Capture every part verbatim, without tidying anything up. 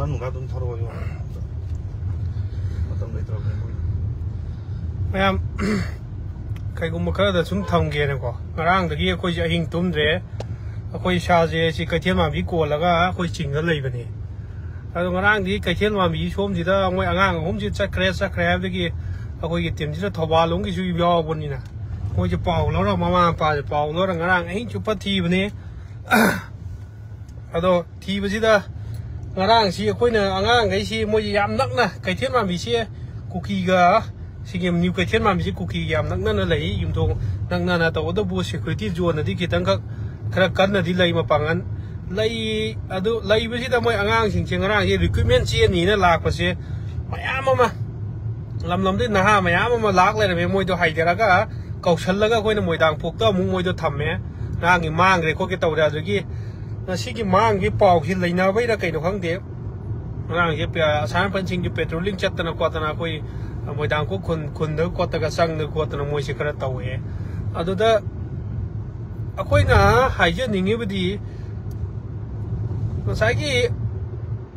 ꯅꯨꯡꯒ ꯑꯗꯨꯝ ꯊꯥꯔꯛꯑꯣ, ꯃꯇꯝ ꯂꯩꯇ꯭ꯔꯕꯅꯦ ꯃꯣꯏ꯫ ꯃꯌꯥꯝ, ꯀꯩꯒꯨꯝꯕ ꯈꯔꯗ ꯁꯨꯝ ꯊꯝꯒꯦꯅꯀꯣ, ꯉꯔꯥꯡꯗꯒꯤ ꯑꯩꯈꯣꯏꯁꯦ ꯑꯍꯤꯡ ꯇꯨꯝꯗ꯭ꯔꯦ꯫ ꯑꯩꯈꯣꯏ ꯏꯁꯥꯁꯦ ꯁꯤ ꯀꯩꯊꯦꯜ ꯃꯥꯟꯕꯤ ꯀꯣꯜꯂꯒ ꯑꯩꯈꯣꯏ ꯆꯤꯡꯗ ꯂꯩꯕꯅꯦ꯫ ꯑꯗꯣ ꯉꯔꯥꯡꯗꯤ ꯀꯩꯊꯦꯜ ꯃꯥꯟꯕꯤ ꯁꯣꯝꯁꯤꯗ ꯃꯣꯏ ꯑꯉꯥꯡ ꯑꯍꯨꯝꯁꯤ ꯆꯠꯈ꯭ꯔꯦ, ꯆꯠꯈ꯭ꯔꯦ ꯍꯥꯏꯕꯗꯒꯤ ꯑꯩꯈꯣꯏꯒꯤ ꯇꯤꯝꯁꯤꯗ ꯊꯧꯕꯥꯜ ꯂꯣꯝꯒꯤꯁꯨ ꯌꯥꯎꯕꯅꯤꯅ, ꯃꯣꯏꯁꯦ ꯄꯥꯎ ꯂꯧꯔ, ꯃꯃꯥ ꯃꯄꯥꯁꯦ ꯄꯥꯎ ꯂꯧꯔ ꯉꯔꯥꯡ ꯑꯍꯤꯡ ꯆꯨꯞꯄ ꯊꯤꯕꯅꯦ꯫ ꯑꯗꯣ ꯊꯤꯕꯁꯤꯗ ꯉꯔꯥꯡꯁꯤ ꯑꯩꯈꯣꯏꯅ ꯑꯉꯥꯡꯈꯩꯁꯤ ꯃꯣꯏꯁꯤ ꯌꯥꯝ ꯅꯛꯅ, ꯀꯩꯊꯦꯜ ꯃꯥꯟꯕꯤꯁꯦ ꯀꯨꯀꯤꯒ, ꯁꯤꯒꯤ ꯅ꯭ꯌꯨ ꯀꯩꯊꯦꯜ ꯃꯥꯟꯕꯤꯁꯦ ꯀꯨꯀꯤꯒ ꯌꯥꯝ ꯅꯛꯅꯅ ꯂꯩ, ꯌꯨꯝꯊꯣꯡ ꯅꯛꯅꯅ꯫ ꯇꯧꯕꯇꯕꯨ ꯁꯦꯀ꯭ꯌꯨꯔꯤꯇꯤ ꯖꯣꯟꯅꯗꯤ ꯈꯤꯇꯪꯈꯛ ꯈꯔ ꯀꯟꯅꯗꯤ ꯂꯩ ꯃꯄꯥꯡꯒꯜ꯫ ꯂꯩ, ꯑꯗꯨ ꯂꯩꯕꯁꯤꯗ ꯃꯣꯏ ꯑꯉꯥꯡꯁꯤꯡꯁꯦ ꯉꯔꯥꯡꯁꯦ ꯔꯤꯀ꯭ꯔꯨꯠꯃꯦꯟ ꯆꯦꯟꯅꯤꯅ ꯂꯥꯛꯄꯁꯦ ꯃꯌꯥꯝ ꯑꯃ, ꯂꯝ ꯂꯝꯗꯒꯤ ꯅꯍꯥ ꯃꯌꯥꯝ ꯑꯃ ꯂꯥꯛ ꯂꯩꯔꯝꯃꯦ꯫ ꯃꯣꯏꯗꯣ ꯍꯥꯏꯊꯔꯒ ꯀꯧꯁꯜꯂꯒ ꯑꯩꯈꯣꯏꯅ ꯃꯣꯏꯗꯥꯡꯄꯣꯛꯇ ꯑꯃꯨꯛ ꯃꯣꯏꯗꯣ ꯊꯝꯃꯦ꯫ ꯉꯔꯥꯡꯒꯤ ꯃꯥꯡꯈ꯭ꯔꯦ ꯈꯣꯠꯀꯦ ꯇꯧꯔꯦ꯫ ꯑꯗꯨꯗꯒꯤ ꯉꯁꯤꯒꯤ ꯃꯥꯡꯒꯤ ꯄꯥꯎꯁꯤ ꯂꯩꯅꯕꯩꯔꯥ ꯀꯩꯅꯣ ꯈꯪꯗꯦ, ꯉꯔꯥꯡꯁꯦ ꯄꯦ-, ꯑꯁꯥꯝ ꯔꯥꯏꯐꯜꯁꯤꯡꯒꯤ ꯄꯦꯇ꯭ꯔꯣꯂꯤꯡ ꯆꯠꯇꯅ ꯈꯣꯠꯇꯅ ꯑꯩꯈꯣꯏ ꯃꯣꯏꯗꯥꯡꯀꯣꯛ ꯈꯨꯟ, ꯈꯨꯟꯗ ꯈꯣꯠꯇꯒ ꯆꯪꯗꯅ ꯈꯣꯠꯇꯅ ꯃꯣꯏꯁꯦ ꯈꯔ ꯇꯧꯋꯦ꯫ ꯑꯗꯨꯗ ꯑꯩꯈꯣꯏꯅ ꯍꯥꯏꯖꯅꯤꯡꯉꯤꯕꯗꯤ, ꯉꯁꯥꯏꯒꯤ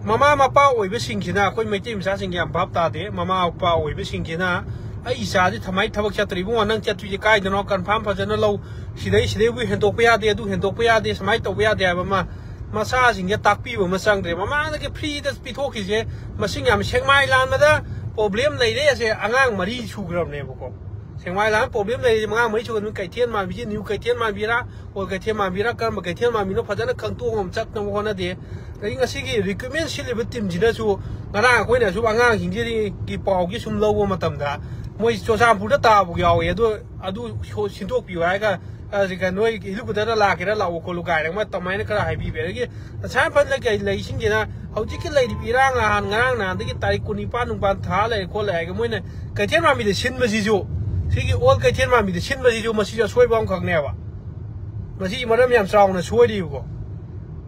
ꯃꯃꯥ ꯃꯄꯥ ꯑꯣꯏꯕꯁꯤꯡꯁꯤꯅ, ꯑꯩꯈꯣꯏ ꯃꯩꯇꯩ ꯃꯆꯥꯁꯤꯡꯒꯤ ꯌꯥꯝ ꯚꯥꯞ ꯇꯥꯗꯦ꯫ ꯃꯃꯥ ꯃꯄꯥ ꯑꯣꯏꯕꯁꯤꯡꯁꯤꯅ, "ꯑꯩ ꯏꯆꯥꯁꯤ ꯊꯃꯥꯏ ꯊꯕꯛ ꯆꯠꯇ꯭ꯔꯤ, ꯏꯕꯨꯡꯉꯣ, ꯅꯪ ꯆꯠꯇꯣꯏꯁꯦ ꯀꯥꯏꯗꯅꯣ? ꯀꯟꯐꯥꯔꯝ ꯐꯖꯅ ꯂꯧ, ꯁꯤꯗꯩ, ꯁꯤꯗꯩꯕꯨ ꯍꯦꯟꯗꯣꯛꯄ ꯌꯥꯗꯦ, ꯑꯗꯨ ꯍꯦꯟꯗꯣꯛꯄ ꯌꯥꯗꯦ" ꯍꯥꯏꯕ ꯑꯃ ꯃꯆꯥꯁꯤꯡꯁꯦ ꯇꯥꯛꯄꯤꯕ ꯑꯃ ꯆꯪꯗ꯭ꯔꯦ꯫ ꯃꯃꯥꯡꯗꯒꯤ ꯐ꯭ꯔꯤꯗ ꯄꯤꯊꯣꯛꯈꯤꯁꯦ ꯃꯁꯤꯡ ꯌꯥꯝ, ꯁꯦꯛꯃꯥꯏ ꯂꯥꯟꯕꯗ ꯄ꯭ꯔꯣꯕ꯭ꯂꯦꯝ ꯂꯩꯔꯦ ꯑꯁꯦ ꯑꯉꯥꯡ ꯃꯔꯤ ꯁꯨꯈ꯭ꯔꯕꯅꯦꯕꯀꯣ꯫ ꯁꯦꯛꯃꯥꯏ ꯂꯥꯟ ꯄ꯭ꯔꯣꯕ꯭ꯂꯦꯝ ꯂꯩꯔꯤꯁꯦ ꯑꯉꯥꯡ ꯃꯔꯤ ꯁꯨꯈ꯭ꯔꯕꯅꯤ꯫ ꯀꯩꯊꯦꯜ ꯃꯥꯟꯕꯤꯁꯦ, ꯅ꯭ꯌꯨ ꯀꯩꯊꯦꯜ ꯃꯥꯟꯕꯤꯔꯥ, ꯑꯣꯜ ꯀꯩꯊꯦꯜ ꯃꯥꯟꯕꯤꯔꯥ, ꯀꯔꯝꯕ ꯀꯩꯊꯦꯜ ꯃꯥꯟꯕꯤꯅꯣ ꯐꯖꯅ ꯈꯪꯇꯣꯛ ꯑꯃ ꯆꯠꯅꯕ ꯍꯣꯠꯅꯗꯦ꯫ ꯑꯗꯒꯤ ꯉꯁꯤꯒꯤ ꯔꯤꯀ꯭ꯔꯨꯠꯃꯦꯟ ꯁꯤꯜꯂꯤꯕ ꯇꯤꯝꯁꯤꯅꯁꯨ ꯉꯔꯥꯡ ꯑꯩꯈꯣꯏꯅ ꯁꯨꯝ ꯑꯉꯥꯡꯁꯤꯡꯁꯤꯒꯤ ꯄꯥꯎꯒꯤ ꯁꯨꯝ ꯂꯧꯕ ꯃꯇꯝꯗ, ꯃꯣꯏ ꯆꯨꯔꯆꯥꯟꯄꯨꯔꯗ ꯇꯥꯕ ꯌꯥꯎꯋꯦ, ꯑꯗꯨ, ꯑꯗꯨ ꯁꯣ-, ꯁꯤꯟꯗꯣꯛꯄꯤꯌꯨ ꯍꯥꯏꯔꯒ, ꯑ, ꯀꯩꯅꯣ, ꯅꯣꯏ ꯍꯦꯂꯤꯀꯣꯞꯇꯔꯗ ꯂꯥꯛꯀꯦꯔꯥ ꯂꯥꯛꯑꯣ ꯈꯣꯠꯂꯨ ꯀꯥꯏꯅ ꯃꯣꯏ ꯑꯗꯨꯃꯥꯏꯅ ꯈꯔ ꯍꯥꯏꯕꯤꯕ꯫ ꯑꯗꯒꯤ ꯑꯁꯥꯝ ꯔꯥꯏꯐꯜꯗ ꯀꯩ ꯂꯩꯁꯤꯡꯁꯤꯅ ꯍꯧꯖꯤꯛꯀꯤ ꯂꯩꯔꯤꯕ ꯏꯔꯥꯡ ꯅꯍꯥꯟ, ꯉꯔꯥꯡ ꯅꯍꯥꯟꯗꯒꯤ ꯇꯥꯔꯤꯛ ꯀꯨꯟꯅꯤꯄꯥꯟ ꯅꯨꯡꯄꯥꯟ ꯊꯥ ꯂꯩꯔꯦ ꯈꯣꯠꯂꯦ ꯍꯥꯏꯔꯒ ꯃꯣꯏꯅ ꯀꯩꯊꯦꯜ ꯃꯥꯟꯕꯤꯗ ꯁꯤꯟꯕꯁꯤꯁꯨ, ꯁꯤꯒꯤ ꯑꯣꯜ ꯀꯩꯊꯦꯜ ꯃꯥꯟꯕꯤꯗ ꯁꯤꯟꯕꯁꯤꯁꯨ ꯃꯁꯤꯁꯨ ꯑꯁꯣꯏꯕ ꯑꯃꯈꯛꯅꯦꯕ꯫ ꯃꯁꯤ ꯃꯔꯝ ꯌꯥꯝ ꯆꯥꯎꯅ ꯁꯣꯏꯔꯤꯕꯀꯣ꯫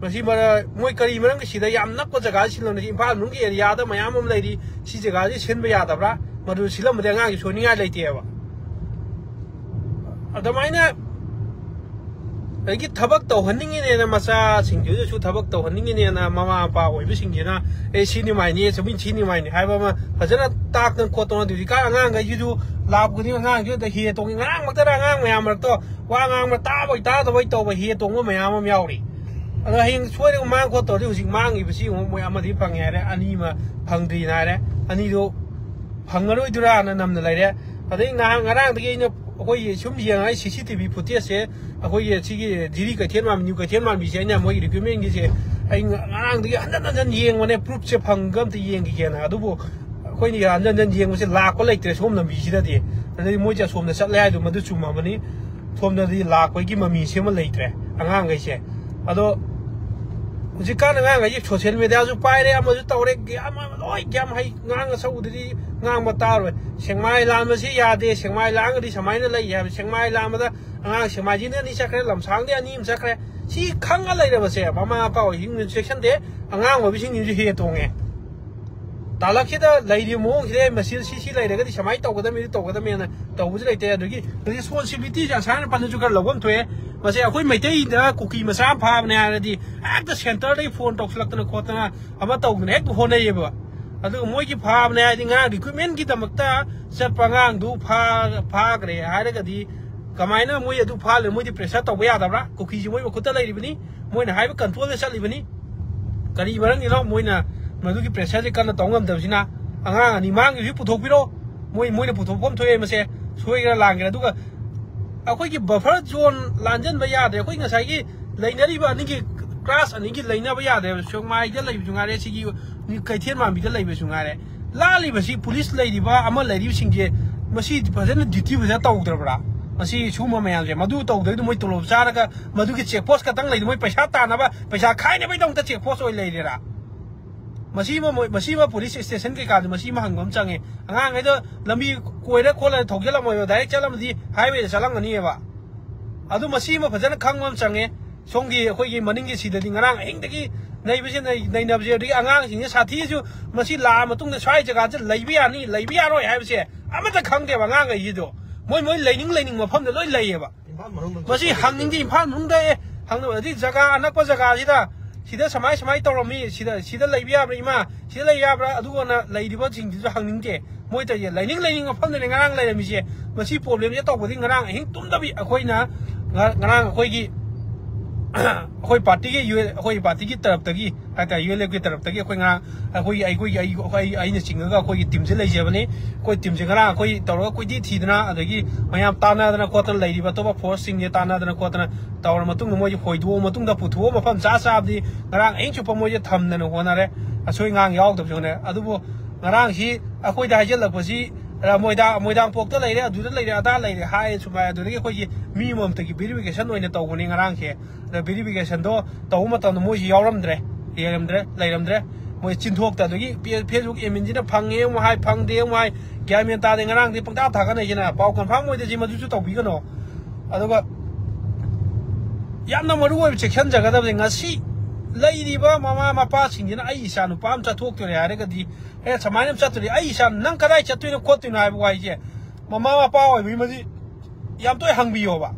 ꯃꯁꯤ ꯃꯔ-, ꯃꯣꯏ ꯀꯔꯤ ꯃꯔꯝꯒꯤ ꯁꯤꯗ ꯌꯥꯝ ꯅꯛꯄ ꯖꯒꯥꯗ ꯁꯤꯜꯂꯝꯅꯤ? ꯁꯤ ꯏꯝꯐꯥꯜ ꯃꯅꯨꯡꯒꯤ ꯑꯦꯔꯤꯌꯥꯗ ꯃꯌꯥꯝ ꯑꯃ ꯂꯩꯔꯤ꯫ ꯁꯤ ꯖꯒꯥꯁꯤ ꯁꯤꯟꯕ ꯌꯥꯗꯕ꯭ꯔꯥ? ꯃꯗꯨ ꯁꯤꯜꯂꯝꯕꯗꯤ ꯑꯉꯥꯡꯒꯤ ꯁꯣꯏꯅꯤꯡꯉꯥꯏ ꯂꯩꯇꯦꯕ꯫ ꯑꯗꯨꯃꯥꯏꯅ ꯑꯗꯒꯤ ꯊꯕꯛ ꯇꯧꯍꯟꯅꯤꯡꯉꯤꯅꯦꯅ, ꯃꯆꯥꯁꯤꯡꯗꯨꯗꯁꯨ ꯊꯕꯛ ꯇꯧꯍꯟꯅꯤꯡꯉꯤꯅꯦꯅ ꯃꯃꯥ ꯃꯄꯥ ꯑꯣꯏꯕꯁꯤꯡꯁꯤꯅ, "ꯑꯦ, ꯁꯤ ꯅꯤꯃꯥꯏꯅꯦ, ꯆꯨꯝꯃꯤ, ꯁꯤ ꯅꯤꯃꯥꯏꯅꯦ" ꯍꯥꯏꯕ ꯑꯃ ꯐꯖꯅ ꯇꯥꯛꯇꯅ ꯈꯣꯠꯇꯅ꯫ ꯍꯧꯖꯤꯛꯀꯥꯟ ꯑꯉꯥꯡꯈꯩꯁꯤꯁꯨ ꯂꯥꯛꯄ ꯈꯨꯗꯤꯡ ꯑꯉꯥꯡꯁꯤꯗ ꯍꯦ ꯇꯣꯡꯉꯤ꯫ ꯉꯔꯥꯡꯃꯛꯇꯗ ꯑꯉꯥꯡ ꯃꯌꯥꯝ ꯃꯔꯛꯇꯣ ꯋꯥ ꯉꯥꯡꯕ ꯇꯥꯕꯣꯏ ꯇꯥꯗꯕꯣꯏ ꯇꯧꯕ ꯍꯦ ꯇꯣꯡꯕ ꯃꯌꯥꯝ ꯑꯃ ꯌꯥꯎꯔꯤ꯫ ꯑꯗꯣ ꯍꯌꯦꯡ ꯁꯣꯏꯗꯅ ꯃꯥꯡ ꯈꯣꯠꯇꯧꯔꯗꯤ ꯍꯧꯖꯤꯛ ꯃꯥꯡꯉꯤꯕꯁꯤ ꯑꯃꯨꯛ ꯃꯣꯏ ꯑꯃꯗꯤ ꯐꯪꯉꯦ ꯍꯥꯏꯔꯦ, ꯑꯅꯤ ꯑꯃ ꯐꯪꯗ꯭ꯔꯤꯅ ꯍꯥꯏꯔꯦ, ꯑꯅꯤꯗꯣ ꯐꯪꯉꯔꯣꯏꯗꯣꯏꯔꯥꯅ ꯅꯝꯅ ꯂꯩꯔꯦ꯫ ꯑꯗꯩ ꯅꯍꯥꯟ, ꯉꯔꯥꯡꯗꯒꯤ ꯑꯩꯅ, ꯑꯩꯈꯣꯏꯒꯤ ꯁꯨꯝ ꯌꯦꯡꯉꯒ ꯁꯤ ꯁꯤ ꯇꯤ ꯚꯤ ꯐꯨꯇꯦꯖꯁꯦ, ꯑꯩꯈꯣꯏꯒꯤ ꯁꯤꯒꯤ ꯖꯤꯔꯤ ꯀꯩꯊꯦꯜ ꯃꯥꯟꯕꯤ, ꯅ꯭ꯌꯨ ꯀꯩꯊꯦꯜ ꯃꯥꯟꯕꯤꯁꯦ ꯑꯩꯅ ꯃꯣꯏꯒꯤ ꯔꯤꯀ꯭ꯋꯤꯞꯃꯦꯟꯒꯤꯁꯦ ꯑꯩ ꯉ-, ꯉꯔꯥꯡꯗꯒꯤ ꯍꯟꯖꯟ ꯍꯟꯖꯟ ꯌꯦꯡꯕꯅꯦ, ꯄ꯭ꯔꯨꯐꯁꯦ ꯐꯪꯒ ꯑꯝꯇ ꯌꯦꯡꯈꯤꯒꯦꯅ꯫ ꯑꯗꯨꯕꯨ ꯑꯩꯈꯣꯏꯅ ꯍꯟꯖꯟ ꯍꯟꯖꯟ ꯌꯦꯡꯕꯁꯦ ꯂꯥꯛꯄ ꯂꯩꯇ꯭ꯔꯦ ꯁꯣꯝ ꯂꯝꯕꯤꯁꯤꯗꯗꯤ꯫ ꯑꯗꯩ ꯃꯣꯏꯁꯦ ꯑꯁꯣꯝꯗ ꯆꯠꯂꯦ ꯍꯥꯏꯗꯣ ꯃꯗꯨ ꯆꯨꯝꯃꯕꯅꯤ꯫ ꯁꯣꯝꯗꯗꯤ ꯂꯥꯛꯄꯒꯤ ꯃꯃꯤꯁꯦ ꯑꯃ ꯂꯩꯇ꯭ꯔꯦ ꯑꯉꯥꯡꯈꯩꯁꯦ꯫ ꯑꯗꯣ ꯍꯧꯖꯤꯛꯀꯥꯟ ꯑꯉꯥꯡꯈꯩꯁꯦ ꯁꯣꯁꯤꯌꯦꯜ ꯃꯦꯗꯤꯌꯥꯁꯨ ꯄꯥꯏꯔꯦ, ꯑꯃꯁꯨ ꯇꯧꯔꯦ, ꯒ꯭ꯌꯥꯟ ꯑꯃ ꯂꯣꯏ ꯒ꯭ꯌꯥꯟ ꯍꯩ, ꯉꯥꯡ ꯑꯆꯧꯕꯗꯗꯤ ꯉꯥꯡꯕ ꯇꯥꯔꯣꯏ꯫ ꯁꯦꯛꯃꯥꯏ ꯂꯥꯟꯕꯁꯤ ꯌꯥꯗꯦ, ꯁꯦꯛꯃꯥꯏ ꯂꯥꯡꯉꯗꯤ ꯁꯨꯃꯥꯏꯅ ꯂꯩ ꯍꯥꯏꯕ, ꯁꯦꯛꯃꯥꯏ ꯂꯥꯟꯕꯗ ꯑꯉꯥꯡ ꯁꯦꯛꯃꯥꯏꯖꯤꯡꯗ ꯑꯅꯤ ꯆꯠꯈ꯭ꯔꯦ, ꯂꯝꯁꯥꯡꯗ ꯑꯅꯤ ꯑꯃ ꯆꯠꯈ꯭ꯔꯦ꯫ ꯁꯤ ꯈꯪꯉ ꯂꯩꯔꯕꯁꯦ ꯃꯃꯥ ꯃꯄꯥ ꯑꯣꯏꯁꯤꯡꯁꯤꯅ ꯆꯦꯛꯁꯟꯗꯦ, ꯑꯉꯥꯡ ꯑꯣꯏꯕꯁꯤꯡꯁꯤꯁꯨ ꯍꯦ ꯇꯣꯡꯉꯦ꯫ ꯇꯥꯂꯛꯁꯤꯗ ꯂꯩꯔꯤꯕ ꯃꯑꯣꯡꯁꯤꯗ ꯃꯁꯤ ꯁꯤ ꯁꯤ ꯂꯩꯔꯒꯗꯤ ꯁꯨꯃꯥꯏꯅ ꯇꯧꯒꯗꯕꯅꯤ, ꯇꯧꯒꯗꯕꯅꯤꯅ ꯇꯧꯕꯁꯨ ꯂꯩꯇꯦ꯫ ꯑꯗꯒꯤ ꯔꯦꯁꯄꯣꯟꯁꯤꯕꯤꯂꯤꯇꯤꯁꯦ ꯑꯁꯥꯏꯅ ꯄꯟꯗꯁꯨ ꯈꯔ ꯂꯧꯐꯝ ꯊꯣꯛꯑꯦ꯫ ꯃꯁꯤ ꯑꯩꯈꯣꯏ ꯃꯩꯇꯩꯗ ꯀꯨꯀꯤ ꯃꯆꯥ ꯑꯃ ꯐꯥꯕꯅꯦ ꯍꯥꯏꯔꯗꯤ ꯍꯦꯛꯇ ꯁꯦꯟꯇꯔꯗꯒꯤ ꯐꯣꯟ ꯇꯧꯁꯤꯜꯂꯛꯇꯅ ꯈꯣꯠꯇꯅ ꯑꯃ ꯇꯧꯗꯅ ꯍꯦꯛꯇ ꯍꯣꯠꯅꯩꯌꯦꯕ꯫ ꯑꯗꯨꯒ ꯃꯣꯏꯒꯤ ꯐꯥꯕꯅꯦ ꯍꯥꯏꯗꯤ ꯉꯔꯥꯡ ꯔꯤꯀ꯭ꯔꯨꯠꯃꯦꯟꯒꯤꯗꯃꯛꯇ ꯆꯠꯄ ꯑꯉꯥꯡꯗꯨ ꯐꯥ-, ꯐꯥꯈ꯭ꯔꯦ ꯍꯥꯏꯔꯒꯗꯤ ꯀꯃꯥꯏꯅ ꯃꯣꯏ ꯑꯗꯨ ꯐꯥꯍꯜꯂꯦ? ꯃꯣꯏꯗꯤ ꯄ꯭ꯔꯦꯁꯔ ꯇꯧꯕ ꯌꯥꯗꯕ꯭ꯔꯥ? ꯀꯨꯀꯤꯁꯤ ꯃꯣꯏ ꯃꯈꯨꯠꯇ ꯂꯩꯔꯤꯕꯅꯤ, ꯃꯣꯏꯅ ꯍꯥꯏꯕ ꯀꯟꯇ꯭ꯔꯣꯜꯗ ꯆꯠꯂꯤꯕꯅꯤ꯫ ꯀꯔꯤ ꯃꯔꯝꯒꯤꯅꯣ ꯃꯣꯏꯅ ꯃꯗꯨꯒꯤ ꯄ꯭ꯔꯦꯁꯔꯁꯦ ꯀꯟꯅ ꯇꯧ ꯉꯝꯗꯕꯁꯤꯅ? ꯑꯉꯥꯡ ꯑꯅꯤ ꯃꯥꯡꯈꯤꯕꯁꯤ ꯄꯨꯊꯣꯛꯄꯤꯔꯣ, ꯃꯣꯏ, ꯃꯣꯏꯅ ꯄꯨꯊꯣꯛꯐꯝ ꯊꯣꯛꯑꯦ ꯃꯁꯦ, ꯁꯣꯏꯒꯦꯔꯥ ꯂꯥꯟꯒꯦꯔꯥ꯫ ꯑꯗꯨꯒ ꯑꯩꯈꯣꯏꯒꯤ ꯕꯐꯔ ꯖꯣꯟ ꯂꯥꯟꯖꯟꯕ ꯌꯥꯗ꯭ꯔꯦ꯫ ꯑꯩꯈꯣꯏ ꯉꯁꯥꯏꯒꯤ ꯂꯩꯅꯔꯤꯕ ꯑꯅꯤꯒꯤ ꯀ꯭ꯂꯥꯁ ꯑꯅꯤꯒꯤ ꯂꯩꯅꯕ ꯌꯥꯗ꯭ꯔꯦꯕ꯫ ꯁꯦꯛꯃꯥꯏꯗ ꯂꯩꯕꯁꯨ ꯉꯥꯏꯔꯦ, ꯁꯤꯒꯤ ꯀꯩꯊꯦꯜ ꯃꯥꯟꯕꯤꯗ ꯂꯩꯕꯁꯨ ꯉꯥꯏꯔꯦ꯫ ꯂꯥꯜꯂꯤꯕꯁꯤ ꯄꯨꯂꯤꯁ ꯂꯩꯔꯤꯕ ꯑꯃ ꯂꯩꯔꯤꯕꯁꯤꯡꯁꯦ ꯃꯁꯤ ꯐꯖꯅ ꯗ꯭ꯌꯨꯇꯤ ꯐꯖꯅ ꯇꯧꯗ꯭ꯔꯕ꯭ꯔꯥ? ꯃꯁꯤ ꯁꯨꯝꯕ ꯃꯌꯥꯝꯁꯦ ꯃꯗꯨ ꯇꯧꯗ꯭ꯔꯒꯗꯤ ꯃꯣꯏ ꯇꯣꯂꯣꯞ ꯆꯥꯔꯒ ꯃꯗꯨꯒꯤ ꯆꯦꯛ ꯄꯣꯁ ꯈꯛꯇꯪ ꯂꯩꯗ ꯃꯣꯏ ꯄꯩꯁꯥ ꯇꯥꯟꯅꯕ, ꯄꯩꯁꯥ ꯈꯥꯏꯅꯕꯒꯤꯗꯃꯛꯇ ꯆꯦꯛ ꯄꯣꯁ ꯑꯣꯏ ꯂꯩꯔꯦꯔꯥ? ꯃꯁꯤꯃ ꯃꯣꯏ, ꯃꯁꯤꯃ ꯄꯨꯂꯤꯁ ꯁ꯭ꯇꯦꯁꯟ ꯀꯩꯀꯥꯗ ꯃꯁꯤꯃ ꯍꯪꯕ ꯑꯃ ꯆꯪꯉꯦ꯫ ꯑꯉꯥꯡꯈꯩꯗꯣ ꯂꯝꯕꯤ ꯀꯣꯏꯔ ꯈꯣꯠꯂꯒ ꯊꯧꯖꯤꯜꯂꯝꯃꯣꯏꯕ, ꯗꯥꯏꯔꯦꯛ ꯆꯠꯂꯝꯃꯗꯤ ꯍꯥꯏꯋꯦꯗ ꯆꯠꯂꯝꯒꯅꯤꯕ꯫ ꯑꯗꯨ ꯃꯁꯤꯃ ꯐꯖꯅ ꯈꯪꯕ ꯑꯃ ꯆꯪꯉꯦ꯫ ꯁꯣꯝꯒꯤ ꯑꯩꯈꯣꯏꯒꯤ ꯃꯅꯤꯡꯒꯤ ꯁꯤꯗꯗꯤ ꯉꯔꯥꯡ ꯑꯍꯤꯡꯗꯒꯤ ꯅꯩꯕꯁꯤ ꯅꯩ-, ꯅꯩꯅꯕꯁꯦ, ꯑꯗꯒꯤ ꯑꯉꯥꯡꯁꯤꯡꯁꯦ ꯁꯥꯊꯤꯁꯨ ꯃꯁꯤ ꯂꯥꯛꯑ ꯃꯇꯨꯡꯗ ꯁ꯭ꯋꯥꯏ ꯖꯒꯥꯁꯦ ꯂꯩꯕ ꯌꯥꯅꯤ, ꯂꯩꯕ ꯌꯥꯔꯣꯏ ꯍꯥꯏꯕꯁꯦ ꯑꯃꯠꯇ ꯈꯪꯗꯦꯕ ꯑꯉꯥꯡꯈꯩꯁꯤꯗꯣ꯫ ꯃꯣꯏ, ꯃꯣꯏ ꯂꯩꯅꯤꯡ ꯂꯩꯅꯤꯡ ꯃꯐꯝꯗ ꯂꯣꯏ ꯂꯩꯌꯦꯕ꯫ ꯃꯁꯤ ꯍꯪꯅꯤꯡꯗꯦ꯫ ꯏꯝꯐꯥꯜ ꯃꯅꯨꯡꯗ, ꯑꯦ, ꯍꯪꯅꯕꯗꯤ ꯖꯒꯥ ꯑꯅꯛꯄ ꯖꯒꯥꯁꯤꯗ, ꯁꯤꯗ ꯁꯨꯃꯥꯏ ꯁꯨꯃꯥꯏ ꯇꯧꯔꯝꯃꯤ, ꯁꯤꯗ, ꯁꯤꯗ ꯂꯩꯕ ꯌꯥꯕ꯭ꯔꯥ ꯏꯃꯥ, ꯁꯤꯗ ꯂꯩꯕ ꯌꯥꯕ꯭ꯔꯥ, ꯑꯗꯨꯒꯅ ꯂꯩꯔꯤꯕꯁꯤꯡꯗꯨꯁꯨ ꯍꯪꯅꯤꯡꯗꯦ꯫ ꯃꯣꯏ ꯇꯧꯔꯤꯁꯦ ꯂꯩꯅꯤꯡ ꯂꯩꯅꯤꯡ ꯃꯐꯝꯗꯅꯦ ꯉꯔꯥꯡ ꯂꯩꯔꯝꯃꯤꯁꯦ꯫ ꯃꯁꯤ problemꯁꯦ ꯇꯧꯕꯗꯤ ꯉꯔꯥꯡ ꯑꯍꯤꯡ ꯇꯨꯝꯗꯕꯤ ꯑꯩꯈꯣꯏꯅ ꯉ-, ꯉꯔꯥꯡ ꯑꯩꯈꯣꯏꯒꯤ, ꯑꯩꯈꯣꯏ partyꯒꯤ ꯌꯨ ꯑꯦꯜ, ꯑꯩꯈꯣꯏ partyꯒꯤ ꯇꯔꯞꯇꯒꯤ ꯍꯥꯏꯇꯥꯔꯦ, ꯌꯨ ꯑꯦꯜ ꯑꯦꯐꯀꯤ ꯇꯔꯞꯇꯒꯤ ꯑꯩꯈꯣꯏ ꯉꯔꯥꯡ ꯑꯩꯈꯣꯏꯒꯤ, ꯑꯩꯈꯣꯏꯒꯤ, ꯑꯩ, ꯑꯩ, ꯑꯩꯅ ꯆꯤꯡꯉꯒ ꯑꯩꯈꯣꯏꯒꯤ teamꯁꯦ ꯂꯩꯖꯕꯅꯤ꯫ ꯑꯩꯈꯣꯏ teamꯁꯦ ꯉꯔꯥꯡ ꯑꯩꯈꯣꯏ ꯇꯧꯔꯒ ꯀꯣꯏꯊꯤ ꯊꯤꯗꯅ, ꯑꯗꯒꯤ ꯃꯌꯥꯝ ꯇꯥꯟꯅꯗꯅ ꯈꯣꯠꯇꯅ ꯂꯩꯔꯤꯕ ꯑꯇꯣꯞꯄ forceꯁꯤꯡꯁꯦ ꯇꯥꯟꯅꯗꯅ ꯈꯣꯠꯇꯅ ꯇꯧꯔ ꯃꯇꯨꯡꯗ, ꯃꯣꯏꯁꯦ ꯍꯣꯏꯗꯣꯛꯑ ꯃꯇꯨꯡꯗ ꯄꯨꯊꯣꯛꯑ ꯃꯐꯝ ꯆꯥ ꯆꯥꯕꯗꯤ ꯉꯔꯥꯡ ꯑꯍꯤꯡ ꯆꯨꯞꯄ ꯃꯣꯏꯁꯦ ꯊꯝꯗꯅ ꯍꯣꯠꯅꯔꯦ꯫ ꯑꯁꯣꯏ ꯑꯉꯥꯡ ꯌꯥꯎꯗꯕꯁꯨ ꯍꯣꯠꯅꯔꯦ꯫ ꯑꯗꯨꯕꯨ ꯉꯔꯥꯡꯁꯤ ꯑꯩꯈꯣꯏꯗ ꯍꯥꯏꯖꯤꯜꯂꯛꯄꯁꯤ, ꯑ, ꯃꯣꯏꯗꯥ-, ꯃꯣꯏꯗꯥꯡꯄꯣꯛꯇ ꯂꯩꯔꯦ, ꯑꯗꯨꯗ ꯂꯩꯔꯦ, ꯑꯗꯥ ꯂꯩꯔꯦ ꯍꯥꯏ ꯁꯨꯃꯥꯏ, ꯑꯗꯨꯗꯒꯤ ꯑꯩꯈꯣꯏꯒꯤ ꯃꯤ ꯑꯃꯃꯝꯇꯒꯤ verification ꯑꯣꯏꯅ ꯇꯧꯕꯅꯤ ꯉꯔꯥꯡꯁꯦ꯫ ꯑꯗ verificationꯗꯣ ꯇꯧꯕ ꯃꯇꯝꯗ ꯃꯣꯏꯁꯤ ꯌꯥꯎꯔꯝꯗ꯭ꯔꯦ, ꯂꯩꯔꯝꯗ꯭ꯔꯦ, ꯂꯩꯔꯝꯗ꯭ꯔꯦ꯫ ꯃꯣꯏ ꯆꯤꯟꯊꯣꯛꯇ, ꯑꯗꯒꯤ ꯄꯦ-, Facebook adminꯁꯤꯅ ꯐꯪꯉꯦ ꯑꯃꯨꯛ ꯍꯥꯏ, ꯐꯪꯗꯦ ꯑꯃꯨꯛ ꯍꯥꯏ, ꯒ꯭ꯌꯥꯟ ꯃꯦꯟ ꯇꯥꯗꯦ꯫ ꯉꯔꯥꯡꯗꯤ ꯄꯪꯇꯥ ꯊꯥꯒꯠꯅꯩꯁꯤꯅ, ꯄꯥꯎ confirm ꯑꯣꯏꯗ꯭ꯔꯁꯤ ꯃꯗꯨꯁꯨ ꯇꯧꯕꯤꯒꯅꯣ꯫ ꯑꯗꯨꯒ ꯌꯥꯝꯅ ꯃꯔꯨ ꯑꯣꯏꯕ ꯆꯦꯛꯁꯤꯟꯖꯒꯗꯕꯁꯦ, ꯉꯁꯤ ꯂꯩꯔꯤꯕ ꯃꯃꯥ ꯃꯄꯥꯁꯤꯡꯁꯤꯅ ꯑꯩ ꯏꯆꯥ ꯅꯨꯄꯥ ꯑꯃ ꯆꯠꯊꯣꯛꯇꯣꯔꯦ ꯍꯥꯏꯔꯒꯗꯤ, ꯑꯦ, ꯁꯨꯃꯥꯏꯅ ꯑꯃ ꯆꯠꯇꯣꯔꯦ, ꯑꯩ ꯏꯆꯥ ꯅꯪ ꯀꯗꯥꯏ ꯆꯠꯇꯣꯏꯅꯣ ꯈꯣꯠꯇꯣꯏꯅꯣ ꯍꯥꯏꯕ ꯋꯥꯍꯩꯁꯦ ꯃꯃꯥ ꯃꯄꯥ ꯑꯣꯏꯕꯒꯤ ꯃꯁꯤ ꯌꯥꯝ ꯇꯣꯏ ꯍꯪꯕꯤꯌꯣꯕ꯫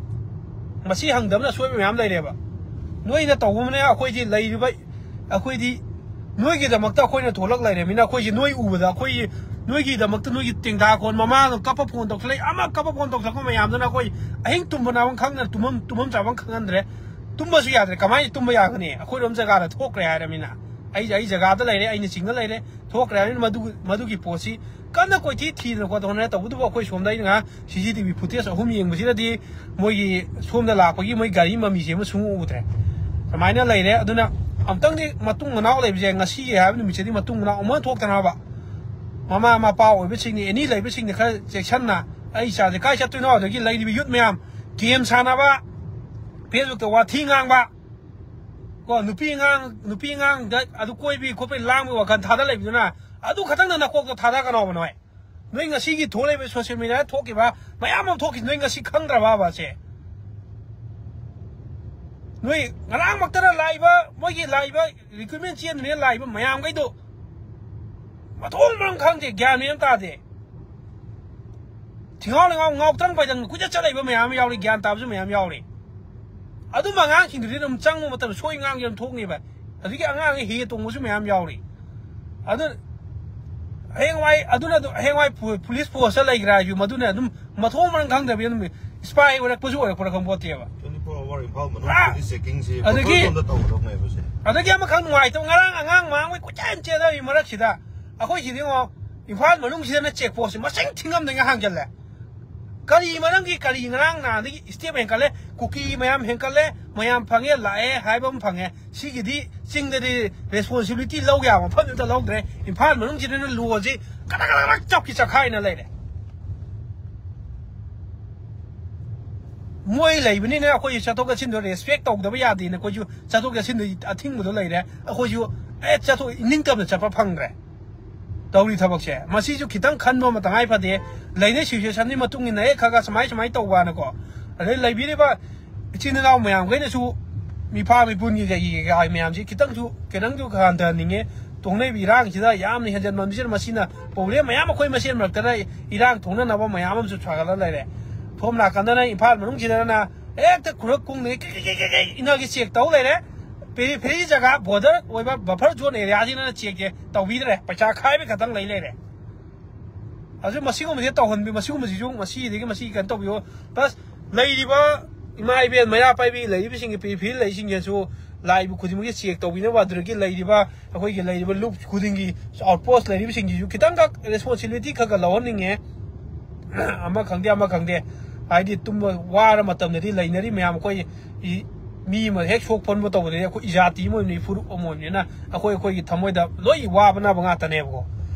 ꯃꯁꯤ ꯍꯪꯗꯕꯅ ꯑꯁꯣꯏꯕ ꯃꯌꯥꯝ ꯂꯩꯔꯦꯕ꯫ ꯅꯣꯏꯅ ꯇꯧꯕꯅꯦ, ꯑꯩꯈꯣꯏꯗꯤ ꯂꯩꯔꯤꯕ, ꯑꯩꯈꯣꯏꯗꯤ ꯅꯣꯏꯒꯤꯗꯃꯛꯇ ꯑꯩꯈꯣꯏꯅ ꯊꯣꯛꯂꯛ ꯂꯩꯔꯃꯤꯅ, ꯑꯩꯈꯣꯏꯁꯦ ꯅꯣꯏ ꯎꯕꯗ, ꯑꯩꯈꯣꯏ ꯅꯣꯏꯒꯤꯗꯃꯛꯇ ꯅꯣꯏꯒꯤ ꯇꯦꯡꯊꯥꯈꯣꯟ, ꯃꯃꯥꯅ ꯀꯞꯄ phone ꯇꯧꯁꯜꯂꯛꯏ, ꯑꯃ ꯀꯞꯄ phone ꯇꯧꯁꯜꯂꯛꯄ ꯃꯌꯥꯝꯗꯨꯅ ꯑꯩꯈꯣꯏ ꯑꯍꯤꯡ ꯇꯨꯝꯕ ꯅꯥꯕ ꯈꯪꯗꯅ, ꯇꯨꯝꯐꯝ, ꯇꯨꯝꯐꯝ ꯆꯥꯐꯝ ꯈꯪꯍꯟꯗ꯭ꯔꯦ꯫ ꯇꯨꯝꯕꯁꯨ ꯌꯥꯗ꯭ꯔꯦ꯫ ꯀꯃꯥꯏꯅ ꯇꯨꯝꯕ ꯌꯥꯒꯅꯤ? ꯑꯩꯈꯣꯏꯔꯣꯝ ꯖꯒꯥꯗ ꯊꯣꯛꯈ꯭ꯔꯦ ꯍꯥꯏꯔꯃꯤꯅ, ꯑꯩ, ꯑꯩ ꯖꯒꯥꯗ ꯂꯩꯔꯦ, ꯑꯩꯅ ꯆꯤꯡꯉ ꯂꯩꯔꯦ, ꯊꯣꯛꯈ꯭ꯔꯦ ꯍꯥꯏꯔꯃꯤꯅ, ꯃꯗꯨ, ꯃꯗꯨꯒꯤ ꯄꯣꯠꯁꯤ ꯀꯟꯅ ꯀꯣꯏꯊꯤ ꯊꯤꯗꯅ ꯈꯣꯠꯇꯅ ꯍꯣꯠꯅꯔꯦ꯫ ꯇꯧꯕꯇꯕꯨ ꯑꯩꯈꯣꯏ ꯁꯣꯝꯗ ꯑꯩꯅ ꯉꯥꯏꯍꯥꯛ C C T V footage ꯑꯍꯨꯝ ꯌꯦꯡꯕꯁꯤꯗꯗꯤ ꯃꯣꯏꯒꯤ ꯁꯣꯝꯗ ꯂꯥꯛꯄꯒꯤ ꯃꯣꯏ ꯒꯥꯔꯤ ꯃꯃꯤꯁꯦ ꯑꯃ ꯁꯨꯡꯎ ꯎꯗ꯭ꯔꯦ꯫ ꯁꯨꯃꯥꯏꯅ ꯂꯩꯔꯦ꯫ ꯑꯗꯨꯅ ꯑꯃꯨꯛꯇꯪꯗꯤ ꯃꯇꯨꯡ ꯃꯅꯥꯎ ꯂꯩꯕꯁꯦ, ꯉꯁꯤꯒꯤ ꯍꯥꯏꯕ ꯅꯨꯃꯤꯠꯁꯤꯗꯤ ꯃꯇꯨꯡ ꯃꯅꯥꯎ ꯑꯃ ꯊꯣꯛꯇꯅꯕ ꯃꯃꯥ ꯃꯄꯥ ꯑꯣꯏꯕꯁꯤꯡꯅ, ꯑꯦꯅꯤ ꯂꯩꯕꯁꯤꯡꯅ ꯈꯔ ꯆꯦꯛꯁꯤꯟꯅ, ꯑꯩ ꯏꯆꯥꯁꯦ ꯀꯥꯏ ꯆꯠꯇꯣꯏꯅꯣ? ꯑꯗꯒꯤ ꯂꯩꯔꯤꯕ youth ꯃꯌꯥꯝ, game ꯁꯥꯟꯅꯕ, Facebookꯇ ꯋꯥꯊꯤ ꯉꯥꯡꯕ, ꯀꯣ, ꯅꯨꯄꯤ ꯑꯉꯥꯡ, ꯅꯨꯄꯤ ꯑꯉꯥꯡꯗ ꯑꯗꯨ ꯀꯣꯏꯕꯤ ꯈꯣꯠꯄꯤ ꯂꯥꯡꯕꯒꯤ ꯋꯥꯈꯜ ꯊꯥꯗ ꯂꯩꯕꯗꯨꯅ, ꯑꯗꯨ ꯈꯛꯇꯪꯗ ꯅꯀꯣꯛꯇꯣ ꯊꯥꯗꯒꯅꯣꯕ ꯅꯣꯏ꯫ ꯅꯣꯏ ꯉꯁꯤꯒꯤ ꯊꯣꯛꯂꯤꯕ social mediaꯗ ꯊꯣꯛꯈꯤꯕ ꯃꯌꯥꯝ ꯑꯃ ꯊꯣꯛꯈꯤꯁꯤ ꯅꯣꯏ ꯉꯁꯤ ꯈꯪꯗ꯭ꯔꯕꯕ ꯁꯦ? ꯅꯣꯏ ꯉꯔꯥꯡꯃꯛꯇꯅ ꯂꯥꯛꯏꯕ, ꯃꯣꯏꯒꯤ ꯂꯥꯛꯏꯕ recruitment ꯆꯦꯟꯗ꯭ꯔꯤꯉꯩ ꯂꯥꯛꯏꯕ ꯃꯌꯥꯝꯈꯩꯗꯣ ꯃꯊꯣꯡ ꯃꯔꯝ ꯈꯪꯗꯦ, ꯒ꯭ꯌꯥꯟ ꯃꯦꯟ ꯑꯃ ꯇꯥꯗꯦ꯫ ꯊꯤꯉꯥꯎ ꯂꯩꯉꯥꯎ ꯉꯥꯎ ꯇ꯭ꯔꯪ ꯄꯥꯏꯗꯪ ꯀꯨꯏꯆꯠ ꯆꯠꯂꯛꯏꯕ ꯃꯌꯥꯝ ꯑꯃ ꯌꯥꯎꯔꯤ, ꯒ꯭ꯌꯥꯟ ꯇꯥꯕꯁꯨ ꯃꯌꯥꯝ ꯌꯥꯎꯔꯤ꯫ ꯑꯗꯨꯝꯕ ꯑꯉꯥꯡꯁꯤꯡꯗꯨꯗꯤ ꯑꯗꯨꯝ ꯆꯪꯕ ꯃꯇꯝꯗ ꯁꯣꯏ ꯉꯥꯡꯁꯦ ꯑꯗꯨꯝ ꯊꯣꯛꯅꯦꯕ꯫ ꯑꯗꯒꯤ ꯑꯉꯥꯡ ꯍꯦ ꯇꯣꯡꯕꯁꯨ ꯃꯌꯥꯝ ꯌꯥꯎꯔꯤ꯫ ꯑꯗꯨ ꯍꯌꯦꯡꯋꯥꯏ ꯑꯗꯨꯅ ꯑꯗꯨꯝ ꯍꯌꯦꯡꯋꯥꯏ ꯄꯨ- ꯄꯨꯂꯤꯁ ꯄꯣꯁꯇ ꯂꯩꯈ꯭ꯔꯥ ꯍꯥꯏꯁꯨ ꯃꯗꯨꯅ ꯑꯗꯨꯝ ꯃꯊꯣꯡ ꯃꯔꯝ ꯈꯪꯗꯕꯤ ꯑꯗꯨꯝ ꯏꯁꯄꯥꯏ ꯑꯣꯏꯔꯛꯄꯁꯨ ꯑꯣꯏꯔꯛꯄ꯭ꯔꯥ ꯈꯪꯄꯣꯠꯇꯦꯕ꯫ twenty-four hour ꯏꯝꯐꯥꯜ ꯄꯨꯔꯥ ꯃꯅꯨꯡꯗꯗꯤ ꯆꯦꯛꯀꯤꯡꯁꯦ ꯑꯗꯒꯤ ꯄꯪꯇꯧꯗ ꯇꯧꯒꯗꯧꯅꯦꯕꯁꯦ꯫ ꯑꯗꯒꯤ ꯑꯃꯈꯛ ꯅꯨꯡꯉꯥꯏꯇꯕ, ꯉꯔꯥꯡ ꯑꯉꯥꯡ ꯃꯥꯡꯕꯩ ꯀꯣꯏꯆꯦꯟ ꯆꯦꯟꯅꯕꯒꯤ ꯃꯔꯛꯁꯤꯗ ꯑꯩꯈꯣꯏ ꯁꯤꯗꯤ ꯌꯦꯡꯉꯣ, ꯏꯝꯐꯥꯜ ꯃꯅꯨꯡꯁꯤꯗꯅ ꯆꯦꯛ ꯄꯣꯁꯁꯦ ꯃꯁꯤꯡ ꯊꯤꯉꯝꯗꯉꯩ ꯍꯥꯡꯖꯜꯂꯦ꯫ ꯀꯔꯤ ꯃꯔꯝꯒꯤ, ꯀꯔꯤ ꯉꯔꯥꯡ ꯅꯍꯥꯟꯗꯒꯤ ꯁ꯭ꯇꯦꯞ ꯍꯦꯟꯀꯠꯂꯦ, ꯀꯨꯀꯤ ꯃꯌꯥꯝ ꯍꯦꯟꯀꯠꯂꯦ, ꯃꯌꯥꯝ ꯐꯪꯉꯦ, ꯂꯥꯛꯑꯦ ꯍꯥꯏꯕ ꯑꯃ ꯐꯪꯉꯦ꯫ ꯁꯤꯒꯤꯗꯤ ꯆꯤꯡꯗꯗꯤ ꯔꯦꯁꯄꯣꯟꯁꯤꯕꯤꯂꯤꯇꯤ ꯂꯧ ꯌꯥꯕ ꯃꯐꯝꯗꯨꯗ ꯂꯧꯗ꯭ꯔꯦ꯫ ꯏꯝꯐꯥꯜ ꯃꯅꯨꯡꯁꯤꯗꯅ ꯂꯣꯁꯤ ꯀꯗꯛ ꯀꯗꯛ ꯀꯗꯛ ꯆꯞꯈꯤ ꯆꯈꯥꯏꯅ ꯂꯩꯔꯦ꯫ ꯃꯣꯏ ꯂꯩꯕꯅꯤꯅ ꯑꯩꯈꯣꯏ ꯆꯠꯊꯣꯛ ꯆꯠꯁꯤꯟꯗꯣ ꯔꯦꯁꯄꯦꯛ ꯇꯧꯗꯕ ꯌꯥꯗꯦꯅ ꯑꯩꯈꯣꯏꯁꯨ ꯆꯠꯊꯣꯛ ꯆꯠꯁꯤꯟꯗ ꯑꯊꯤꯡꯕꯗꯣ ꯂꯩꯔꯦ꯫ ꯑꯩꯈꯣꯏꯁꯨ ꯑꯦ ꯆꯠꯊꯣꯛ ꯏꯅꯤꯡꯇꯝꯅ ꯆꯠꯄ ꯐꯪꯗ꯭ꯔꯦ꯫ ꯇꯧꯔꯤ ꯊꯕꯛꯁꯦ ꯃꯁꯤꯁꯨ ꯈꯤꯇꯪ ꯈꯟꯕ ꯑꯃ ꯇꯉꯥꯏ ꯐꯗꯦ꯫ ꯂꯩꯅꯩ ꯁꯤꯆꯨꯋꯦꯁꯟꯒꯤ ꯃꯇꯨꯡ ꯏꯟꯅ ꯍꯦꯛ ꯈꯔ ꯈꯔ ꯁꯨꯃꯥꯏ ꯁꯨꯃꯥꯏꯅ ꯇꯧꯕꯅꯀꯣ꯫ ꯑꯗꯩ ꯂꯩꯕꯤꯔꯤꯕ ꯏꯆꯤꯟ ꯏꯅꯥꯎ ꯃꯌꯥꯝꯈꯩꯅꯁꯨ ꯃꯤꯐꯥ ꯃꯤꯄꯨꯟꯒꯤ ꯀꯩꯒꯤ ꯀꯩꯀꯥ ꯃꯌꯥꯝꯁꯤ ꯈꯤꯇꯪꯁꯨ ꯈꯤꯇꯪꯁꯨ ꯍꯟꯊꯍꯟꯅꯤꯡꯉꯦ꯫ ꯇꯣꯡꯅꯔꯤꯕ ꯏꯔꯥꯡꯁꯤꯗ ꯌꯥꯝꯅ ꯍꯦꯟꯖꯟꯃꯟꯕꯁꯤꯅ ꯃꯁꯤꯅ ꯄ꯭ꯔꯣꯕ꯭ꯂꯦꯝ ꯃꯌꯥꯝ ꯑꯩꯈꯣꯏ ꯃꯁꯦꯟ ꯃꯔꯛꯇꯅ ꯏꯔꯥꯡ ꯊꯣꯛꯅꯅꯕ ꯃꯌꯥꯝ ꯑꯃꯁꯨ ꯁꯥꯒꯠꯂ ꯂꯩꯔꯦ꯫ ꯁꯣꯝ ꯅꯥꯀꯟꯗꯅ ꯏꯝꯐꯥꯜ ꯃꯅꯨꯡꯁꯤꯗꯅ ꯍꯦꯛꯇ ꯈꯨꯔꯛ ꯀꯨꯡꯗꯒꯤ ꯀꯩ ꯀꯩ ꯀꯩ ꯀꯩ ꯀꯩ ꯏꯅꯒꯤ ꯆꯦꯛ ꯇꯧ ꯂꯩꯔꯦ꯫ ꯄꯦꯔꯤꯐꯦꯔꯤ ꯖꯒꯥ ꯕꯣꯔꯗꯔ ꯑꯣꯏꯕ ꯕꯐꯔ ꯖꯣꯟ ꯑꯦꯔꯤꯌꯥꯁꯤꯅ ꯆꯦꯛꯁꯦ ꯇꯧꯕꯤꯗ꯭ꯔꯦ, ꯄꯩꯁꯥ ꯈꯥꯏꯕ ꯈꯛꯇꯪ ꯂꯩ ꯂꯩꯔꯦ꯫ ꯑꯗꯨ ꯃꯁꯤꯒꯨꯝꯕꯁꯦ ꯇꯧꯍꯟꯕꯤ, ꯃꯁꯤꯒꯨꯝꯕꯁꯤꯁꯨ ꯃꯁꯤꯗꯒꯤ ꯃꯁꯤ ꯀꯩꯅꯣ ꯇꯧꯕꯤꯌꯣ꯫ ꯄ꯭ꯂꯁ ꯂꯩꯔꯤꯕ ꯏꯃꯥ ꯏꯕꯦꯜ ꯃꯩꯔꯥ ꯄꯥꯏꯕꯤ ꯂꯩꯔꯤꯕꯁꯤꯡꯒꯤ ꯄꯦꯔꯤꯐꯦꯔꯤ ꯂꯩꯁꯤꯡꯁꯤꯁꯨ ꯂꯥꯛꯏꯕ ꯈꯨꯗꯤꯡꯃꯛꯀꯤ ꯆꯦꯛ ꯇꯧꯕꯤꯅꯕ, ꯑꯗꯨꯗꯒꯤ ꯂꯩꯔꯤꯕ ꯑꯩꯈꯣꯏꯒꯤ ꯂꯩꯔꯤꯕ ꯂꯨꯞ ꯈꯨꯗꯤꯡꯒꯤ ꯑꯥꯎꯠꯄꯣꯁ ꯂꯩꯔꯤꯕꯁꯤꯡꯁꯤꯁꯨ ꯈꯤꯇꯪꯈꯛ ꯔꯦꯁꯄꯣꯟꯁꯤꯕꯤꯂꯤꯇꯤ ꯈꯔ ꯈꯔ ꯂꯧꯍꯟꯅꯤꯡꯉꯦ꯫ ꯑꯃ ꯈꯪꯗꯦ ꯑꯃ ꯈꯪꯗꯦ, ꯍꯥꯏꯗꯤ ꯇꯨꯝꯕ ꯋꯥꯔ ꯃꯇꯝꯗꯗꯤ ꯂꯩꯅꯔꯤ ꯃꯌꯥꯝ ꯑꯩꯈꯣꯏ ꯏ- ꯃꯤ ꯑꯃ ꯍꯦꯛ ꯁꯣꯛ ꯐꯟꯕ ꯇꯧꯕꯗꯗꯤ ꯑꯩꯈꯣꯏ ꯏꯖꯥꯇꯤ ꯑꯃ ꯑꯣꯏꯕꯅꯤ, ꯐꯨꯔꯨꯞ ꯑꯃ ꯑꯣꯏꯕꯅꯤꯅ ꯑꯩꯈꯣꯏ ꯑꯩꯈꯣꯏꯒꯤ ꯊꯃꯣꯏꯗ ꯂꯣꯏ ꯋꯥꯕꯅꯕ ꯉꯥꯛꯇꯅꯦꯕꯀꯣ꯫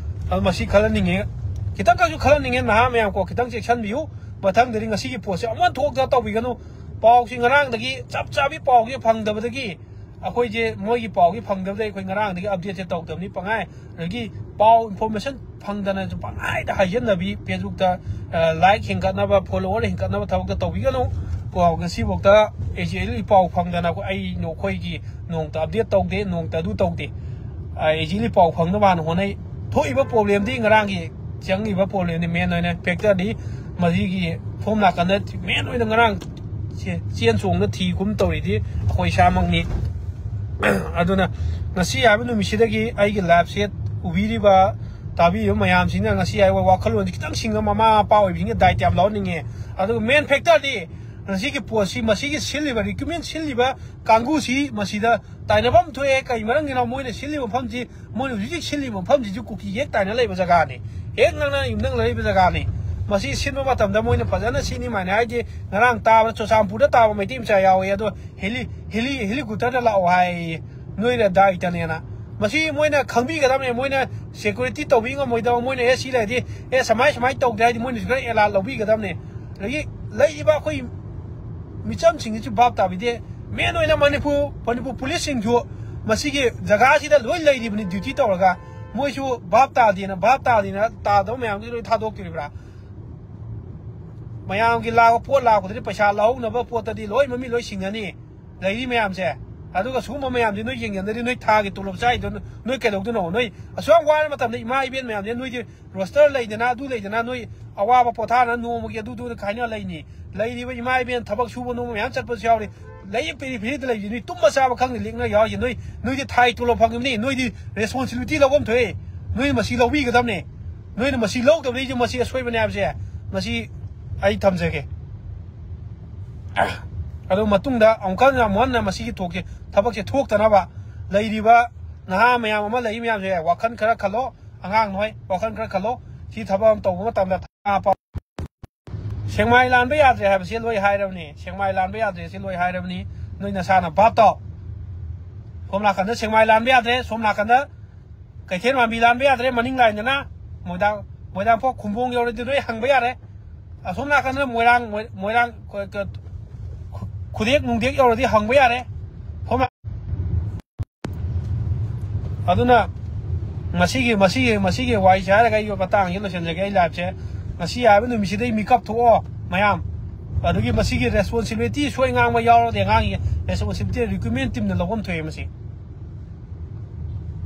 ꯑꯗꯨ ꯃꯁꯤ ꯈꯜꯍꯟꯅꯤꯡꯉꯦ, ꯈꯤꯇꯪ ꯈꯛꯁꯨ ꯈꯜꯍꯟꯅꯤꯡꯉꯦ꯫ ꯅꯍꯥ ꯃꯌꯥꯝ ꯀꯣ ꯈꯤꯇꯪ ꯆꯦꯛꯁꯤꯟꯕꯤꯌꯨ꯫ ꯃꯊꯪꯗꯗꯤ ꯉꯁꯤꯒꯤ ꯄꯣꯠꯁꯦ ꯑꯃ ꯊꯣꯛꯇ ꯇꯧꯕꯤꯒꯅꯨ꯫ ꯄꯥꯎꯁꯤ ꯉꯔꯥꯡꯗꯒꯤ ꯆꯞ ꯆꯥꯕꯤ ꯄꯥꯎꯁꯦ ꯐꯪꯗꯕꯗꯒꯤ ꯑꯩꯈꯣꯏꯁꯦ ꯃꯣꯏꯒꯤ ꯄꯥꯎꯁꯦ ꯐꯪꯗꯕꯗꯒꯤ ꯑꯩꯈꯣꯏ ꯉꯔꯥꯡꯗꯒꯤ ꯑꯞꯗꯦꯠꯁꯦ ꯇꯧꯗꯕꯅꯤ꯫ ꯄꯪꯉꯥꯏ ꯑꯗꯒꯤ ꯄꯥꯎ ꯏꯟꯐꯣꯔꯃꯦꯁꯟ ꯐꯪꯗꯅꯁꯨ ꯄꯪꯍꯥꯏꯗ ꯍꯥꯏꯖꯟꯅꯕꯤ, ꯐꯦꯁꯕꯨꯛꯇ ꯂꯥꯏꯛ ꯍꯦꯟꯒꯠꯅꯕ, ꯐꯣꯂꯣꯋꯔ ꯍꯦꯟꯒꯠꯅꯕ ꯊꯕꯛꯇ ꯇꯧꯕꯤꯒꯅꯨ꯫ ꯀꯣ, ꯉꯁꯤꯐꯥꯎꯗ ꯑꯦꯛꯖꯦꯛꯂꯤ ꯄꯥꯎ ꯐꯪꯗꯅ ꯑꯩꯈꯣꯏ ꯑꯩ ꯅꯈꯣꯏꯒꯤ ꯅꯣꯡꯇ ꯑꯞꯗꯦꯠ ꯇꯧꯗꯦ, ꯅꯣꯡꯇ ꯑꯗꯨ ꯇꯧꯗꯦ꯫ ꯑꯦꯛꯖꯦꯛꯂꯤ ꯄꯥꯎ ꯐꯪꯅꯕ ꯍꯥꯟꯅ ꯍꯣꯠꯅꯩ꯫ ꯊꯣꯛꯏꯕ ꯄ꯭ꯔꯣꯕ꯭ꯂꯦꯝꯗꯤ ꯉꯔꯥꯡꯒꯤ ꯆꯪꯉꯤꯕ ꯄ꯭ꯔꯣꯕ꯭ꯂꯦꯝꯗꯤ ꯃꯦꯟ ꯑꯣꯏꯅ ꯐꯦꯛꯇꯔꯗꯤ ꯃꯁꯤꯒꯤ ꯁꯣꯝ ꯅꯥꯀꯟꯗ ꯃꯦꯟ ꯑꯣꯏꯅ ꯉꯔꯥꯡ ꯆꯦ-, ꯆꯦꯟ ꯆꯣꯡꯅ ꯊꯤ ꯈꯨꯝ ꯇꯧꯔꯤꯗꯤ ꯑꯩꯈꯣꯏ ꯏꯁꯥꯃꯛꯅꯤ꯫ ꯑꯗꯨꯅ ꯉꯁꯤ ꯍꯥꯏꯕ ꯅꯨꯃꯤꯠꯁꯤꯗꯒꯤ ꯑꯩꯒꯤ ꯂꯥꯏꯐꯁꯦ ꯎꯕꯤꯔꯤꯕ, ꯇꯥꯕꯤꯔꯤꯕ ꯃꯌꯥꯝꯁꯤꯡꯅ ꯉꯁꯤ ꯍꯥꯏꯕ ꯋꯥꯈꯜꯂꯣꯟꯁꯤ ꯈꯤꯇꯪ ꯁꯤꯡꯅ ꯃꯃꯥ ꯃꯄꯥ ꯑꯣꯏꯕꯁꯤꯡꯅ ꯗꯥꯏꯠ ꯌꯥꯝ ꯂꯧꯍꯟꯅꯤꯡꯉꯦ꯫ ꯑꯗꯨꯒ ꯃꯦꯟ ꯐꯦꯛꯇꯔꯗꯤ ꯉꯁꯤꯒꯤ ꯄꯣꯠꯁꯤ, ꯃꯁꯤꯒꯤ ꯁꯤꯜꯂꯤꯕ, ꯔꯤꯀ꯭ꯔꯨꯠꯃꯦꯟ ꯁꯤꯜꯂꯤꯕ ꯀꯥꯡꯕꯨꯁꯤ ꯃꯁꯤꯗ ꯇꯥꯏꯅꯐꯝ ꯊꯣꯛꯑꯦ꯫ ꯀꯩ ꯃꯔꯝꯒꯤꯅꯣ? ꯃꯣꯏꯅ ꯁꯤꯜꯂꯤꯕ ꯃꯐꯝꯁꯤ, ꯃꯣꯏꯅ ꯍꯧꯖꯤꯛ ꯍꯧꯖꯤꯛ ꯁꯤꯜꯂꯤꯕ ꯃꯐꯝꯁꯤꯁꯨ ꯀꯨꯀꯤ ꯍꯦꯛ ꯇꯥꯏꯅ ꯂꯩꯕ ꯖꯒꯥꯅꯤ, ꯍꯦꯛ ꯅꯛꯅ ꯌꯨꯝꯊꯪꯅ ꯂꯩꯕ ꯖꯒꯥꯅꯤ꯫ ꯃꯁꯤ ꯁꯤꯟꯕ ꯃꯇꯝꯗ ꯃꯣꯏꯅ ꯐꯖꯅ ꯁꯤꯅꯤ꯫ ꯃꯥꯅ ꯍꯥꯏꯁꯦ, ꯉꯔꯥꯡ ꯇꯥꯕꯗ ꯆꯨꯔꯆꯥꯟꯄꯨꯔꯗ ꯇꯥꯕ ꯃꯩꯇꯩ ꯃꯆꯥ ꯌꯥꯎꯋꯦ, ꯑꯗꯣ ꯍꯦꯂꯤ-, ꯍꯦꯂꯤ-, ꯍꯦꯂꯤꯀꯣꯞꯇꯔꯗ ꯂꯥꯛꯑꯣ ꯍꯥꯏꯌꯦ, ꯅꯣꯏꯅ ꯗꯥꯏꯇꯅꯦꯅ꯫ ꯃꯁꯤ ꯃꯣꯏꯅ ꯈꯪꯕꯤꯒꯗꯕꯅꯦ꯫ ꯃꯣꯏꯅ ꯁꯦꯀ꯭ꯌꯨꯔꯤꯇꯤ ꯇꯧꯕꯤ ꯉꯝꯃꯣꯏꯗꯕ, ꯃꯣꯏꯅ ꯑꯦ ꯁꯤ ꯂꯩꯔꯗꯤ, ꯑꯦ ꯁꯃꯥꯏ ꯁꯃꯥꯏ ꯇꯧꯗꯦ ꯍꯥꯏꯗꯤ ꯃꯣꯏꯅꯁꯨ ꯈꯔ ꯑꯦꯂꯥꯔꯠ ꯂꯧꯕꯤꯒꯗꯕꯅꯦ꯫ ꯑꯗꯒꯤ ꯂꯩꯔꯤꯕ ꯑꯩꯈꯣꯏ ꯃꯤꯆꯝꯁꯤꯡꯁꯤꯁꯨ ꯚꯥꯞ ꯇꯥꯕꯤꯗꯦ꯫ ꯃꯦꯟ ꯑꯣꯏꯅ ꯃꯅꯤꯄꯨꯔ, ꯃꯅꯤꯄꯨꯔ ꯄꯨꯂꯤꯁꯁꯤꯡꯁꯨ ꯃꯁꯤꯒꯤ ꯖꯒꯥꯁꯤꯗ ꯂꯣꯏ ꯂꯩꯔꯤꯕꯅꯤ ꯗ꯭ꯌꯨꯇꯤ ꯇꯧꯔꯒ, ꯃꯣꯏꯁꯨ ꯚꯥꯞ ꯇꯥꯗꯦꯅ, ꯚꯥꯞ ꯇꯥꯗꯦꯅ ꯇꯥꯗꯕ ꯃꯌꯥꯝꯗꯨ ꯂꯣꯏ ꯊꯥꯗꯣꯛꯇꯣꯔꯤꯕ꯭ꯔꯥ? ꯃꯌꯥꯝꯒꯤ ꯂꯥꯛꯄ ꯄꯣꯠ ꯂꯥꯛꯄꯗꯗꯤ ꯄꯩꯁꯥ ꯂꯧꯍꯧꯅꯕ ꯄꯣꯠꯇꯗꯤ ꯂꯣꯏ ꯃꯃꯤ ꯂꯣꯏ ꯁꯤꯡꯅꯅꯤ ꯂꯩꯔꯤ ꯃꯌꯥꯝꯁꯦ꯫ ꯑꯗꯨꯒ ꯁꯤꯒꯨꯝꯕ ꯃꯌꯥꯝꯁꯦ ꯅꯣꯏ ꯌꯦꯡꯁꯤꯟꯗꯗꯤ ꯅꯣꯏ ꯊꯥꯒꯤ ꯇꯣꯂꯣꯞ ꯆꯥꯔꯤꯗꯣ ꯅꯣꯏ ꯀꯩꯗꯧꯗꯣꯏꯅꯣ? ꯅꯣꯏ ꯑꯁꯨꯛ ꯌꯥꯝ ꯋꯥꯔ ꯃꯇꯝꯗ ꯏꯃꯥ ꯏꯕꯦꯟ ꯃꯌꯥꯝꯁꯦ ꯅꯣꯏꯗꯤ ꯔꯣꯁꯇꯔ ꯂꯩꯗꯅ, ꯑꯗꯨ ꯂꯩꯗꯅ, ꯅꯣꯏ ꯑꯋꯥꯕ ꯄꯣꯊꯥꯅ ꯅꯣꯡꯃꯒꯤ ꯑꯗꯨꯗꯨ ꯈꯥꯏꯅ ꯂꯩꯅꯤ꯫ ꯂꯩꯔꯤꯕ ꯏꯃꯥ ꯏꯕꯦꯟ ꯊꯕꯛ ꯁꯨꯕ ꯅꯣꯝꯕ ꯃꯌꯥꯝ ꯆꯠꯄꯁꯨ ꯌꯥꯎꯔꯤ꯫ ꯂꯩ ꯄꯤꯔꯤ ꯐꯤꯔꯤꯗ ꯂꯩꯔꯤ ꯅꯣꯏ ꯇꯨꯝꯕ ꯆꯥꯕ ꯈꯪꯗꯦ ꯂꯤꯛꯅ ꯌꯥꯎꯔꯤꯁꯦ꯫ ꯅꯣꯏ, ꯅꯣꯏꯗꯤ ꯊꯥꯏ ꯇꯣꯂꯣꯞ ꯐꯪꯉꯤꯕꯅꯤ꯫ ꯅꯣꯏꯗꯤ ꯔꯦꯁꯄꯣꯟꯁꯤꯕꯤꯂꯤꯇꯤ ꯂꯧꯐꯝ ꯊꯣꯛꯑꯦ꯫ ꯅꯣꯏꯅ ꯃꯁꯤ ꯂꯧꯕꯤꯒꯗꯕꯅꯦ꯫ ꯅꯣꯏꯅ ꯃꯁꯤ ꯂꯧꯗꯕꯗꯒꯤꯗꯤ ꯃꯁꯤ ꯑꯁꯣꯏꯕꯅꯦ ꯍꯥꯏꯕꯁꯦ ꯃꯁꯤ ꯑꯩ ꯊꯝꯖꯒꯦ꯫ ꯑꯗꯨ ꯃꯇꯨꯡꯗ ꯑꯃꯨꯛꯀ ꯌꯥꯝ ꯍꯟꯅ ꯃꯁꯤꯒꯤ ꯊꯣꯛꯁꯦ, ꯊꯕꯛꯁꯦ ꯊꯣꯛꯇꯅꯕ ꯂꯩꯔꯤꯕ ꯅꯍꯥ ꯃꯌꯥꯝ ꯑꯃ ꯂꯩꯔꯤ ꯃꯌꯥꯝꯁꯦ ꯋꯥꯈꯜ ꯈꯔ ꯈꯜꯂꯣ꯫ ꯑꯉꯥꯡ ꯅꯣꯏ ꯋꯥꯈꯜ ꯈꯔ ꯈꯜꯂꯣ꯫ ꯁꯤ ꯊꯕꯛ ꯑꯃ ꯇꯧꯕ ꯃꯇꯝꯗ ꯊꯥ ꯄꯥꯎ ꯁꯦꯛꯃꯥꯏ ꯂꯥꯟꯕ ꯌꯥꯗ꯭ꯔꯦ ꯍꯥꯏꯕꯁꯦ ꯂꯣꯏ ꯍꯥꯏꯔꯕꯅꯤ꯫ ꯁꯦꯛꯃꯥꯏ ꯂꯥꯟꯕ ꯌꯥꯗ꯭ꯔꯦ ꯁꯤ ꯂꯣꯏ ꯍꯥꯏꯔꯕꯅꯤ꯫ ꯅꯣꯏ ꯅꯁꯥꯅ ꯚꯥꯞ ꯇꯥꯎ꯫ ꯁꯣꯝ ꯅꯥꯀꯟꯗ ꯁꯦꯛꯃꯥꯏ ꯂꯥꯟꯕ ꯌꯥꯗ꯭ꯔꯦ, ꯁꯣꯝ ꯅꯥꯀꯟꯗ ꯀꯩꯊꯦꯜ ꯃꯥꯟꯕꯤ ꯂꯥꯟꯕ ꯌꯥꯗ꯭ꯔꯦ, ꯃꯅꯤꯡ ꯂꯥꯏꯟꯗꯅ ꯃꯣꯏꯗꯥꯡ, ꯃꯣꯏꯗꯥꯡꯄꯣꯛ ꯈꯨꯝꯕꯣꯡ ꯌꯧꯔꯗꯤ ꯅꯣꯏ ꯍꯪꯕ ꯌꯥꯔꯦ꯫ ꯑꯁꯣꯝ ꯅꯥꯀꯟꯗꯅ ꯃꯣꯏꯔꯥꯡ, ꯃꯣꯏ-, ꯃꯣꯏꯔꯥꯡ ꯈꯨ-, ꯈꯨ-, ꯈꯨꯗꯦꯛ ꯅꯨꯡꯗꯦꯛ ꯌꯧꯔꯗꯤ ꯍꯪꯕ ꯌꯥꯔꯦ꯫ ꯁꯣꯝ ꯅꯥ-, ꯑꯗꯨꯅ ꯃꯁꯤꯒꯤ, ꯃꯁꯤꯒꯤ, ꯃꯁꯤꯒꯤ ꯋꯥꯔꯤꯁꯦ ꯍꯥꯏꯔꯒ ꯑꯩꯒꯤ ꯃꯇꯥꯡꯁꯤ ꯂꯣꯏꯁꯤꯟꯖꯒꯦ ꯑꯩ ꯂꯥꯏꯐꯁꯦ꯫ ꯉꯁꯤ ꯍꯥꯏꯕ ꯅꯨꯃꯤꯠꯁꯤꯗꯩ ꯃꯤꯀꯞ ꯊꯣꯛꯑꯣ ꯃꯌꯥꯝ꯫ ꯑꯗꯨꯒꯤ ꯃꯁꯤꯒꯤ ꯔꯦꯁꯄꯣꯟꯁꯤꯕꯤꯂꯤꯇꯤ ꯁꯣꯏ ꯉꯥꯡꯕ ꯌꯥꯎꯔꯗꯤ ꯑꯉꯥꯡꯒꯤ ꯔꯦꯁꯄꯣꯟꯁꯤꯕꯤꯂꯤꯇꯤ ꯔꯤꯀ꯭ꯔꯨꯠꯃꯦꯟ ꯇꯤꯝꯅ ꯂꯧꯐꯝ ꯊꯣꯛꯑꯦ ꯃꯁꯤ꯫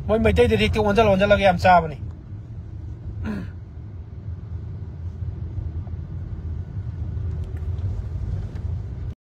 ꯃꯣꯏ ꯃꯩꯇꯩꯗꯗꯤ ꯍꯦꯛꯇ ꯑꯣꯟꯁꯤꯜ ꯑꯣꯟꯁꯤꯜꯂꯒ ꯌꯥꯝ ꯆꯥꯕꯅꯤ꯫